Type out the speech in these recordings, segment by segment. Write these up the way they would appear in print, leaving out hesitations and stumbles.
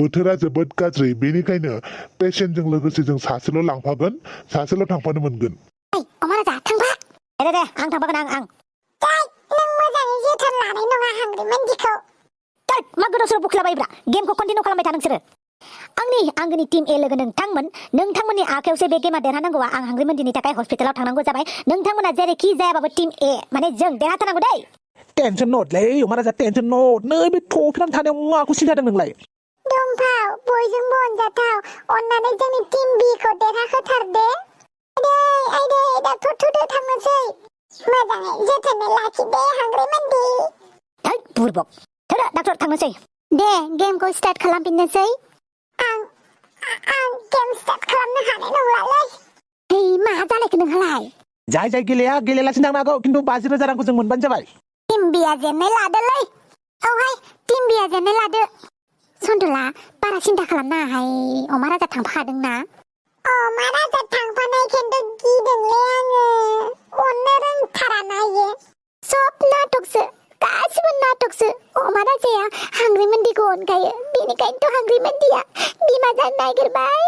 बोथोरा जोबोद गाज्रि बेनिखायनो पेसेन्टजों लोगोसे जों सासेल' लांफागोन सासेल' थांफानो मोनगोन अमा राजा थांफा दे आं थांफागोन आं नों मोजाङै जोथोन लानाय नङा हांग्रि मानदिखौ मा गोदाव सोराव बुख्लाबायब्रा गेमखौ कन्टिनिउ खालामबाय था नोंसोरो आंनि आंगोनि टीम ए लोगो नोंथांमोननि आखायावसो बे गेमा देरहानांगौआ आं हांग्रि मानदिनि थाखाय हस्पिटालाव थांनांगौ जाबाय नोंथांमोना जेरैखि जायाबाबो टीम ए माने जों देरहाथारनांगौ दै टेनसन नटलै अमा राजा टेनसन नट नै बे ट्रफिनानै थानायाव माखौ सिन्था जादों नोंलाय दंफाव बयजोंबो अनजाथाव अन्नानै जोंनि टीम बी खौ देरहाहोथार दे आइदै डाक्टर थुदो थांनोसै मोजाङै जोथोनै लाखि दे हांग्रि मानदि है बुरबक थुदो डाक्टर थांनोसै दे गेमखौ स्टार्ट खालामफिननोसै आं गेम स्टार्ट खालामनो हानाय नंलालै है मा जालायखो नोंहालाय जाय गेलेयालासिनो थांनो हागौ खिन्थु 50,000 रांखौ जों मोनबानो जाबाय टीम बीआ जेननाय लादोलै औहाय टीम बीआ जेननाय लादो सन्थला बारा सिन्था खालामनाङाहाय अमा राजा थांफाखादोंना अमा राजा थांफानाय खिन्थु गिदोंलै आङो अननो रोंथाराना इयो सब नाटकसो गासिबो नाटकसो अमा राजाया हांग्रि मानदिखौ अनखायो बेनिखायनोथ' हांग्रि मानदिया बिमा जानो नागिरबाय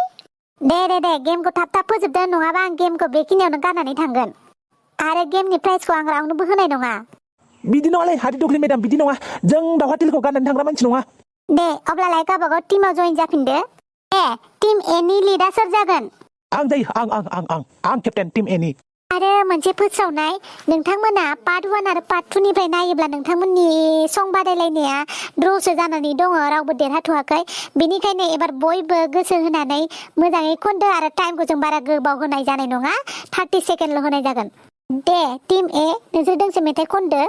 दे गेमखौ थाब फोजोबदो नङाबा आं गेमखौ बेखिनियावनो गारनानै थांगोन आरो गेमनि प्राइजखौ आं रावनोबो होनाय नङा बिदि नङालै हादि दग्लि मेडाम बिदि नङा जों दावहा तिलखौ गाननानै थांग्रा मानसि नङा दे अब्लालाय गावबागाव टीमाव जइन जाफिनदो टीम ए नि लिडा सोर जागोन आं जायो आं केप्टेन टीम ए नि आरो मोनसे फोसावनाय नोंथांमोना पार्ट 1 आरो पार्ट 2 निफ्राय नायोब्ला नोंथांमोननि सं बादायलायनाया ड्र'सो जानानै दङ रावबो देरहाथ'वाखै बेनिखायनो एबार बयबो गोसो होनानै मोजाङै खनदो आरो टाइमखौ जों बारा गोबाव होनाय जानाय नङा 30 सेकेन्डल' होनाय जागोन दे टीम ए नोंसोर दोंसे मेथाइ खनदो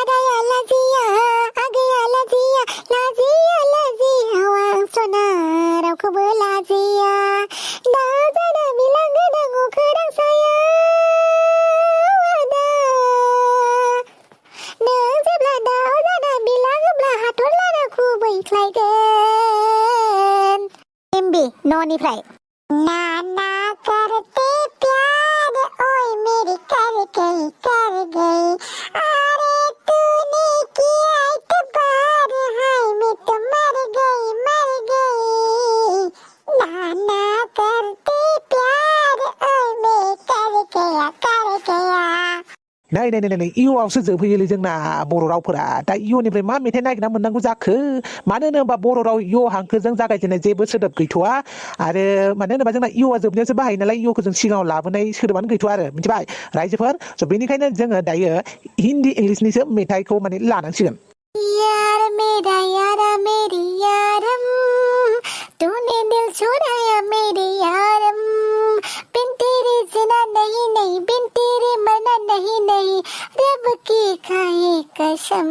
आदाया लाजिया आगैया लाजिया आं सना रावखौबो लाजिया दा जाना बिलांगोन अखोरां सायाव आदा नों जेब्ला दाव जाना बिलाङोब्ला हाथर लाना खुबैख्लायगोन एमबि न'निफ्राय ना करते प्यार ओए मेरी कर गई अरे तूने किया इतबार हाय मैं तो मर गई ना करते प्यार ओए मैं कर गया नै इउआवसो जोबहैयोलै जोंना बर' रावफोरा दा इउनिफ्राय मा मेथाइ नागिरना मोननांगौ जाखो मानो होनोबा बर' राव इउ हांखोजों जागायजेननाय जेबो सोदोब गैथ'वा आरो मानो होनोबा जोंना इउआ जोबनायावसो बाहायो नालाय इउखौ जों सिगाङाव लाबोनाय सोदोबानो गैथ'वा आरो मिथिबाय रायजोफोर स' बेनिखायनो जोङो दायो हिन्दी इंलिशनिसो मेथाइखौ माने लानांसिगोन यार मेरा यारा मेरी यारम तूने दिल चुराया मेरी यारम बिन तेरे जिना नहीं बिन तेरे मरना नहीं रब की खाए कसम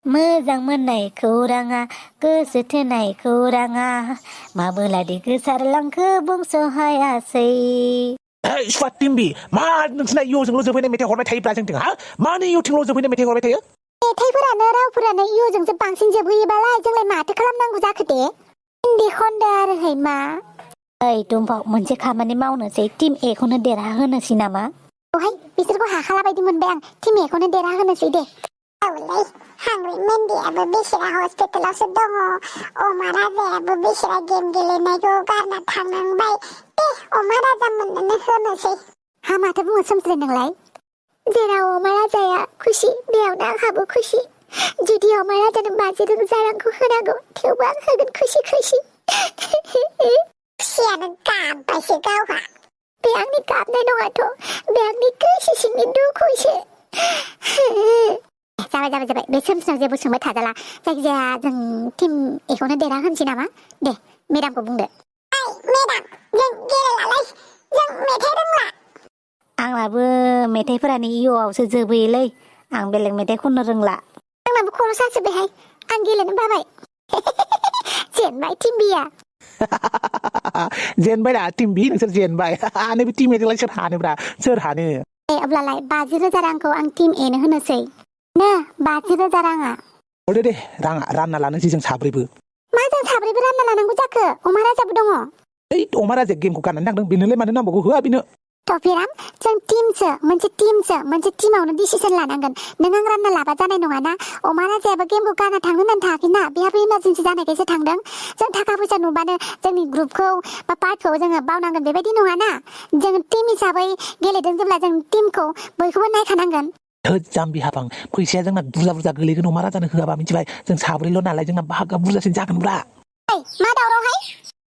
मोजां मोननाय खौराङा गोसो थोनाय खौराङा माबोलादि गोसारलांखो बुंस' हायासै स्वाट टिम्बि मा नोंसिना इउजोंल' जोबहैनाय मेथाइ हरबाय थायोब्ला जोंथिं हा मानो इउथिंल' जोबहैनाय मेथाइ हरबाय थायो मेथाइफोरानो रावफोरानो इउजोंसो बांसिन जोबहैयोबालाय जोंलाय माथो खालामनांगौ जाखो दे हिन्दी खनदो आरोहाय मा ओइ दंफाव मोनसे खामानि मावनोसै टीम ए खौनो देरहाहोनोसै नामा ओहाय बिसोरखौ हाखाला बायदि मोनबाय आं टीम ए खौनो देरहाहोनोसै दे औलै हांग्रि मानदियाबो बेसेरा हस्पिटालावसो दङ अमा राजायाबो बेसेरा गेम गेलेनायखौ गारना थांनांबाय दे अमा राजा मोननोनो होनोसै हा माथो बुङो सोमस्रे नोंलाय जेराव अमा राजाया खुसि बेयावनो आंहाबो खुसि जुदि अमा राजानो 50,000 रांखौ होनांगौ थेवबो आं होगोन खुसि खुसियानो गाबबायसो गावहा बे आंनि गाबनाय नङाथ' बे आंनि गोसो सिंनि दुखुसो जाबाय बे सोमस्राव जेबो सोंबाय थाजाला जायखिजाया जों टीम एखौनो देरहाहोनोसै नामा दे मेडामखौ बुंदो मेडाम जों गेलेलालै जों मेथाइ रोंला आंनाबो मेथाइफोरानो इउआवसो जोबहैयोलै आं बेलेग मेथाइ खननो रोंला आंनाबो खर' सासो बेहाय आं गेलेनो बाबाय जेनबाय टिम्बिया जेनबाय दा टिम्बि नोंसोर जेनबाय नैबे टिम एजोंलाय सोर हानो अब्लालाय 50,000 रांखौ आं टीम एनो होनोसै नो 50,000 राङा हरदो दे राङा रानना लानोसै जों साब्रैबो मा जों साब्रैबो रानना लानांगौ जाखो अमा राजाबो दङ ओइ अमा राजाया गेमखौ गाननानै थांदों बेनोलाय मानो नांबावगौ होआ बेनो टपिराम जों मोनसे टिमावनो डिसिसन लानांगोन नों आं रानना लाबा जानाय नङाना अमा राजायाबो गेमखौ गानना थांनो होननानै थाङाखैना बेहाबो इमारजेन्सि जानायखायसो थांदों जों थाखा फैसा नुबानो जोंनि ग्रुपखौ बा पार्टखौ जोङो बावनांगोन बेबायदि नङाना जों टिम हिसाबै गेलेदों जेब्ला जों टिमखौ बयखौबो नायखानांगोन जाम्बि हाफां फैसाया जोंना बुरजा गोलैगोन अमा राजानो होआबा मिथिबाय जों साब्रैल' नालाय जोंना बाहागोआ बुरजासिन जागोनब्रा मा दावरावहाय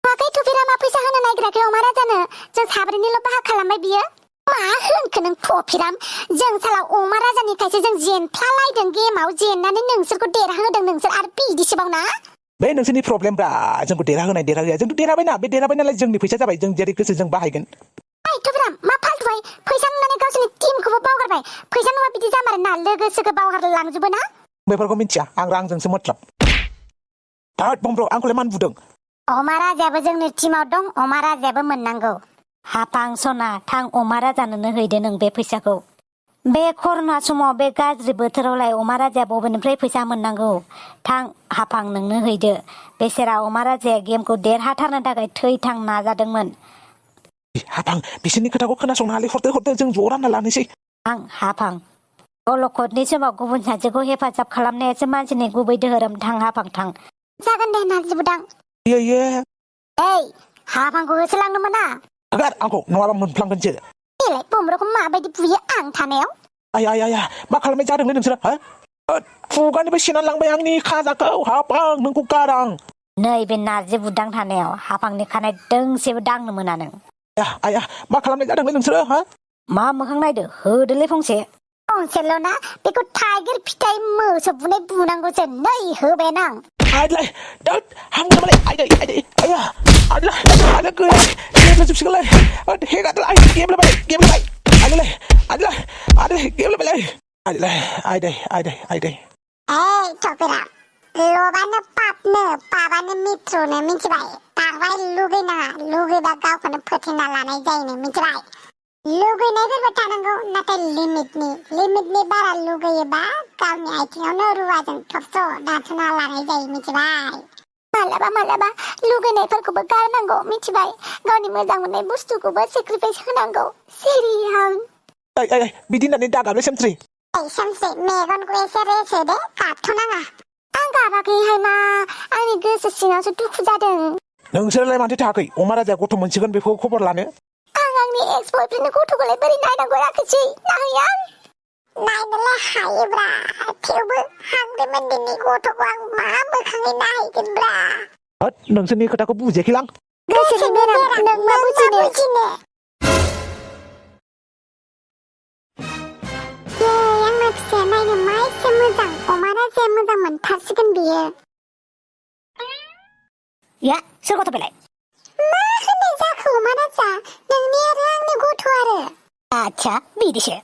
नुवाखै टपिरामा फैसा होनो नागिराखै अमा राजानो जों साब्रैनिल' बाहाग खालामबाय बियो मा होनखो नों टपिराम जों साला अमा राजानिखायसो जों जेनफ्लालायदों गेमाव जेननानै नोंसोरखौ देरहाहोदों नोंसोर आरो बिदिसोबाव ना बे नोंसोरनि प्रब्लेमब्रा जोंखौ देरहाहोनाया जोंथ' देरहाबायना बे देरहाबाय नालाय जोंनि फैसा जाबाय जों जेरै गोसो जों बाहायगोन टपिराम मा फाल्तुहाय फैसा नुनानै गावसोरनि टिमखौबो बावगारबाय फैसा नुबा बिदि जामारो ना लोगो सोगो बावगारलांजोबो ना बेफोरखौ मिथिया आं रांजोंसो मतलब थार्ड बमब्र आंखौलाय मानो बुदों अमा राजायाबो जोंनि टिमाव दं अमा राजायाबो मोननांगौ हाफां सना थां अमा राजानोनो हैदो नों बे फैसाखौ बे कर'ना समाव बे गाज्रि बोथोरावलाय अमा राजाया बबेनिफ्राय फैसा मोननांगौ थां हाफां नोंनो हैदो बेसेरा अमा राजाया गेमखौ देरहाथारनो थाखाय थैथां नाजादोंमोन हाफां बिसोरनि खोथाखौ खोनासंनो हालि हरदो जों ज' रानना लानोसै आं हाफां अलखदनि समाव गुबुन सासेखौ हेफाजाब खालामनायासो मानसिनि गुबै धोरोम थां हाफां थां जागोन दे नाजिबुदां ये ओइ हाफांखौ होसोलांनो मोना आगार आंखौ नङाबा मोनफ्लांगोनसो बेलाय बमब्रखौ माबायदि बुयो आं थानायाव आया मा खालामनाय जादोंलै नोंसोरो हा खुगानिफ्राय सेनानै लांबाय आंनि खाजाखौ हाफां नोंखौ गारां नै बे नारजि बुदां थानायाव हाफांनि खानाय दोंसेबो दांनो मोना नों आया मा खालामनाय जादोंलै नोंसोरो हा मा मोखां नायदो होदोलै फंसे फंसेल' ना बेखौ थाइगिर फिथाइ मोसौ बुनाय बुनांगौसो नै होबाय आं आइलाय दाद हांनामालाय आइदै आया आइलाय गैया गेमलाजोबसिगोनलाय हेगादलाय गेमलाबाय आइलाय गेमलाबायलाय आइदै ओइ टपिरा लबानो पापनो पाबानो मित्रनो मिथिबाय बांद्राय लुगैबा गावखौनो फोथैना लानाय जायोनो मिथिबाय लुगैनायफोरबो थानांगौ नाथाय लिमिटनि बारा लुगैयोबा गावनि आथिङावनो रुवाजों थबस' दानस'ना लानाय जायो मिथिबाय मालाबा लुगैनायफोरखौबो गारनांगौ मिथिबाय गावनि मोजां मोननाय बुस्थुखौबो सेक्रिफाइस होनांगौ सिरिहां बिदि होननानै दागाबले सेमस्रि सामसे मेगनखौ एसे रेस होदो गाबथ'नाङा आं गाबाखैहाय मा आंनि गोसो सिङावसो दुखु जादों नोंसोरलाय माथो थायाखै अमा राजाया गथ' मोनसिगोन बेखौ खबर लानो आं आंनि एक्स बयफ्रेन्डनि गथ'खौलाय बोरै नायनांगौ राखिसै नाहैया नायनोलाय हायोब्रा थेवबो हांग्रिमोनदिनि गथ'खौ आं मा मोखाङै नायगोनब्रा नोंसोरनि खोथाखौ बुजियाखैलां गोसोनि बेराम नों मा बुजिनो आंना फिसाया नायनो मा एसे मोजां अमा राजाया मोजां मोनथारसिगोन बियो सोर गथ' बेलाय मा होननाय जाखो अमा राजा नोंनि आरो आंनि गथ' आरो आच्छा बिदिसो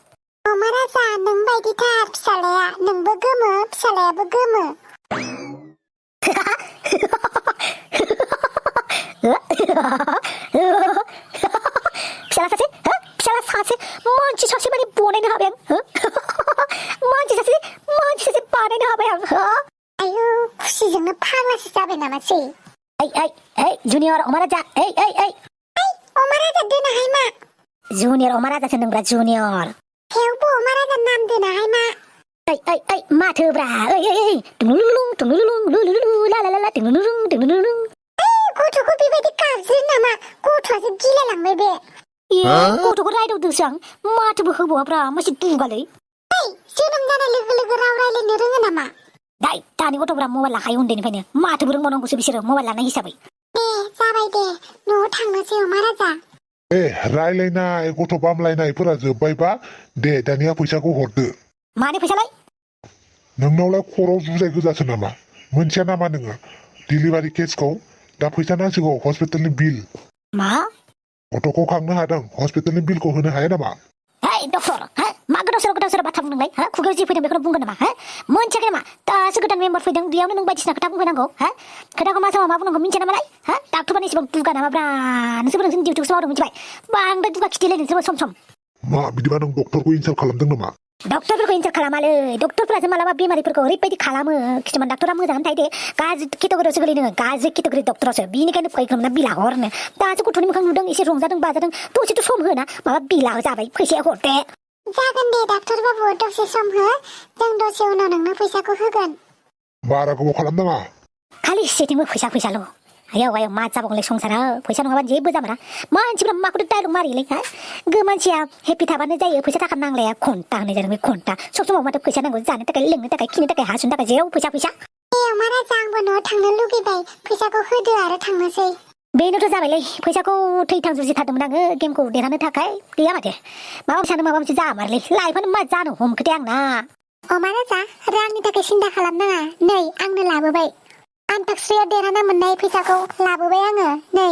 अमा राजा नों बायदिथार फिसालाया नोंबो गोमो फिसालायाबो गोमो फिसाला सासे मानसि सासे माने बनायनो हाबाय आं मानसि सासे बानायनो हाबाय आं आयु खुसिजोंनो फाग्लासो जाबाय नामासै जुनियर अमा राजा अमा राजा दोनाहाय मा जुनियर अमा राजासो नोंब्रा जुनियर थेवबो अमा राजा नाम दोनाहाय मा माथोब्रा गथ'खौ बेबायदि गाबज्रि नामा गथ'आसो गिलायलांबाय बे गथ'खौ रायदावदोंसो आं माथोबो होबावाब्रा मासे दुगालै जोनोम जानाय लोगो राव रायलायनो रोङो नामा दानि गथ'फ्रा मबाइल लाखायो उन्दैनिफ्रायनो माथोबो रोंबावनांगौसो बिसोरो मबाइल लानाय हिसाबै जाबाय दे न'आव थांनोसै अमा राजा रायलायनाय गथ' बामलायनायफोरा जोब्बायबा दे दानिया फैसाखौ हरदो मानि फैसालाय नोंनावलाय खर'आव जुजाय गोजासो नामा मोनथिया नामा नोङो डिलिभारि केसखौ दा फैसा नांसिगौ हस्पिटालनि बिल मा गथ'खौ खांनो हादों हस्पिटालनि बिलखौ होनो हाया नामा डक्टर मा गोदाव सोराव बाथ्रा बुंदोंलाय खुगायाव जि फैदों बेखौनो बुंगोन नामा मोनथियाखै नामा दासो गोदान मेम्बार फैदों बेयावनो नों बायदिसिना खोथा बुंफैनांगौ खोथाखौ मा समाव मा बुंनांगौ मिन्थिया नामालाय डाक्टरबानो एसेबां दुगा नामाब्रा नोंसोरबो नोंसोरनि डिउटिखौसो मावदों मिथिबाय बांद्राय दुगा खिथिलाय नोंसोरबो सम मा बिदिबा नों डक्टरखौ इनसाल्ट खालामदों नामा डक्टरफोरखौ इन्सार खालामालै डक्टरफोरासो मालाबा बेमारिफोरखौ ओरैबायदि खालामो किसुमान डक्टरा मोजाङानो थायो दे गाज्रि केटेगरियावसो गोलैयो नोङो गाज्रि केटेगरि डक्टरासो बिनिखायनो फैखोमना बिला हरनो दासो गथ'नि मोखां नुदों एसे रंजादों बाजादों दसेथ' सम होना माबा बिला जाबाय फैसाया हरदे जागोन दे डाक्टर बाबु दसे सम हो जों दसे उनाव नोंनो फैसाखौ होगोन बारा गोबाव खालामनाङा खालि सेथिंबो फैसाल' आयाव मा जाबावलै संसारा फैसा नङाबा जेबो जामारा मानसिफ्रा माखौथ' डायलग मारियोलै हा मानसिया हेपि थाबानो जायो फैसा थाखा नांलाया घन्टा होनाय जादों बे घन्टा सब समाव माथो फैसा नांगौ जानो थाखाय लोंनो थाखाय खिनो थाखाय हासुनो थाखाय जेराव फैसा ए अमा राजा आंबो न'आव थांनो लुगैबाय फैसाखौ होदो आरो थांनोसै बेनोथ' जाबायलै फैसाखौ थैथां जुजिथारदोंमोन आङो गेमखौ देरहानो थाखाय गैया माथो माबा मोनसे जामारलै लाइफआनो मा जानो हमखो दे आंना अमा राजा रांनि थाखाय सिन्था खालामनाङा नै आंनो लाबोबाय आन्ताक्षरियाव देरहाना मोननाय फैसाखौ लाबोबाय आङो नै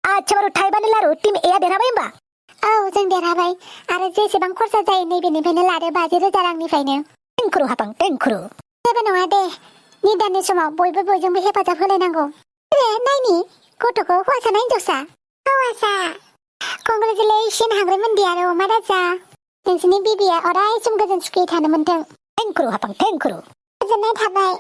आच्छा बारु थाइबानि लारु टिम एआ देरहाबाय होमबा औ जों देरहाबाय आरो जेसेबां खरसा जायो नैबेनिफ्रायनो लादो 50,000 रांनिफ्रायनो टेंखुरु हापां टेंखुरु जेबो नङा दे निदाननि समाव बयबो बयजोंबो हेफाजाब होलायनांगौ नायनि गथ'खौ हौवासा ना हिनजावसा हौवासा कंग्रेचुलेसन हाग्रामोनदि आरो अमा राजा नोंसोरनि बिबिया अराय सम गोजोन सुखियै थानो मोनथों टेंखुरु हापां टेंखुरु गोजोननाय थाबाय